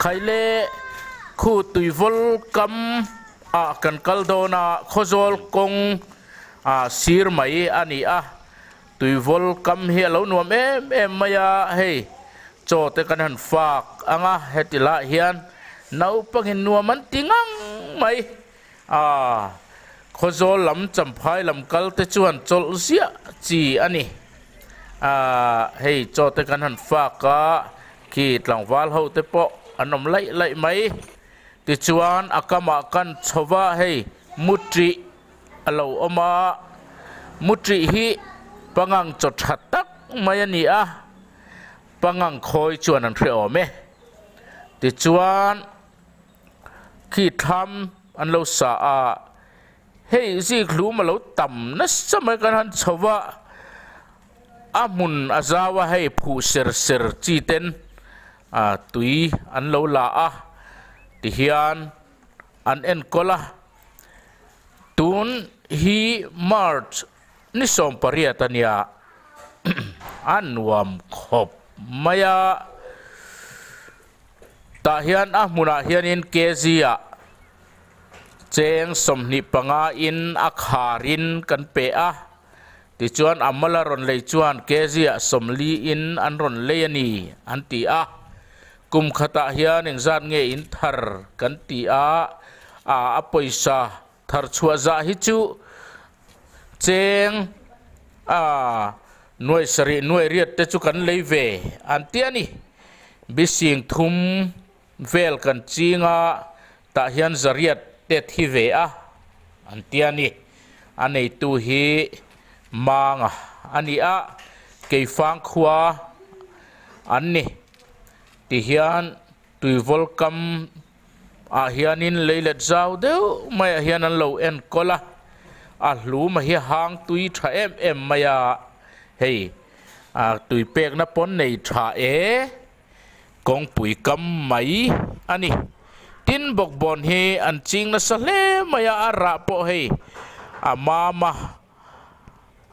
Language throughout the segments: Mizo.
Khaile khu tuivawl kam ah kan kal dawn a, Khawzawl kawng ah sir mai a ni a, tuivawl kam hi a lo nuam em em mai a, hei chaw te kan han fak ang a, heti lah hian naupangin nuam an ti ngang mai a, Khawzawl lam Champhai lam kal te chuan chawlh ziah chi a ni. Aaa hei chaw te kan han fak a, khi tlangval ho te pawh an awm laih laih mai. Tichuan a kamah kan chho va, hei muṭih a lo awm a, muṭih hi pangang chaw tha tak mai a ni a, pangang khawi chuan an hrehawm e. Tichuan khi thlam an lo sa a, Hei zikhlum a lo tam nasa mai kan han chho va, a hmun a zau a hei phuh ser ser chi ten ah tui an lo la a tihian an enkawl a, tun hi March ni 18 a nia a nuam khawp mai a, tah hian a hmunah hianin kg ah. Cheng 25 in a kharin kan pe a, tichuan a mala rawn lei chuan kg ah 40 in an rawn lei a ni an ti a. Kum khatah hian engzat nge in thar kan ti a, a a pawisa thar chhuah zah hi chu cheng a nuai sarih nuai riat te chu kan lei ve an ti a ni. Bising thum Vel kan ching a, tah hian zariat te thi ve a an ti a ni. A neitu hi Manga a ni a, Keifang khua an ni. Tihian Tuivawl kam ah hianin leilet zau deuh maiah hian an lo enkawl a, a hlum a hi hang tui tha em em mai a, hei tui pekna pawn nei tha e. Kawngpui kam mai a ni. Tin, bawkbawn hi an ching nasa hle mai a, a rah pawh hei a mam a,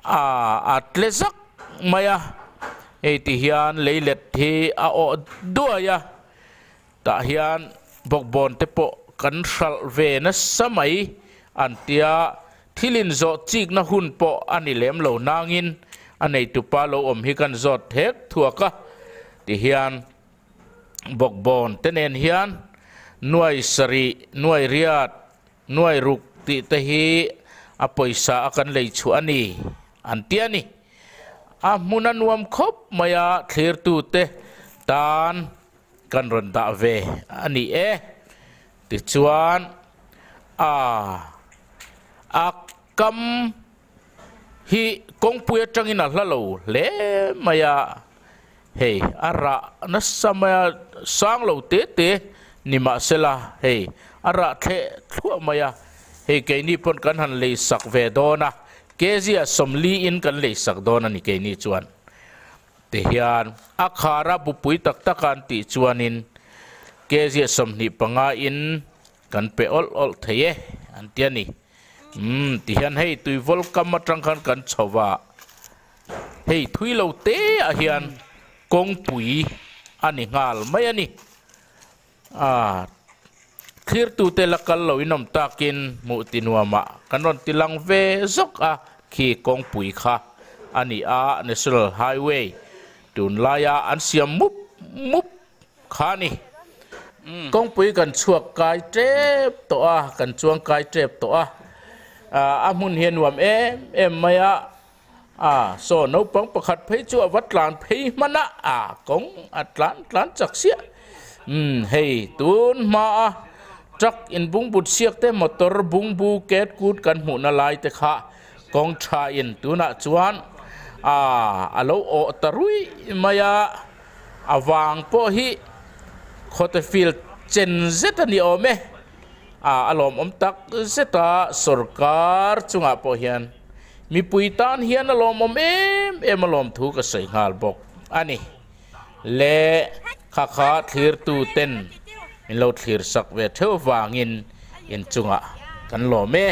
a a tle zak mai a. Hei ti hian leilet hi a awh duai a, tah hian bawkbawn te pawh kan hralh ve nasa mai an tia, thil inzawh chikna hun pawh a ni lem lo nangin a neitupa lo awm hi kan zawt thek thuak a. Tihian bawkbawn te nen hian nuai sarih, nuai riat, nuai ruk tih te hi a pawisa a kan lei chhuah a ni an ti a ni. A hmun a nuam khawp mai a, thlirtute tan kan rawn dah ve a ni e. Tichuan a a kam hi kawngpui atangin a hla lo hle mai a, hei a rah nasa mai a, sang lo te te ni mahsela hei a rah thleh thluah mai a, hei keini pawn kan han lei sak ve dawn a, kg ah 40 in kan lei sak dawn a ni keini chuan tihian a khar a bupui tak tak a an tih chuanin kg ah 25 in kan pe awlh awlh thei e an ti a ni. Umm tihian hei tuivawl kam atang khan kan chho va, hei thui lo te ah hian kawngpui a ni nghal mai a ni. Aaa thlirtute la kal lo in awm takin hmuh ti nuamah kan rawn ti lang ve zawk a, khi kawngpui kha a ni a, National Highway tunlaia an siam mup mup Kha ni. Kawngpui kan chhuak kai tep tawh a, kan chuang kai tep tawh a. A hmun hi a nuam em em mai a. A saw naupang pakhat phei chu a va tlan phei hman a, a kawng a tlan tlan chak siah. Umm hei tun hma a truck in bungbut siak te motor bungbu ket kut kan hmuhna lai te kha kawng tha in tunah chuan a a lo awh ta ruih mai a. A vang pawh hi khawte field chen zet a ni awm e. A lawmawm tak zet a, sorkar chungah pawh hian mipui tan hian a lawmawm em em a lawmthu ka sawi nghal bawk a ni. Le kha kha thlirtu ten min lo thlir sak ve theuh vangin inchungah kan lawm e.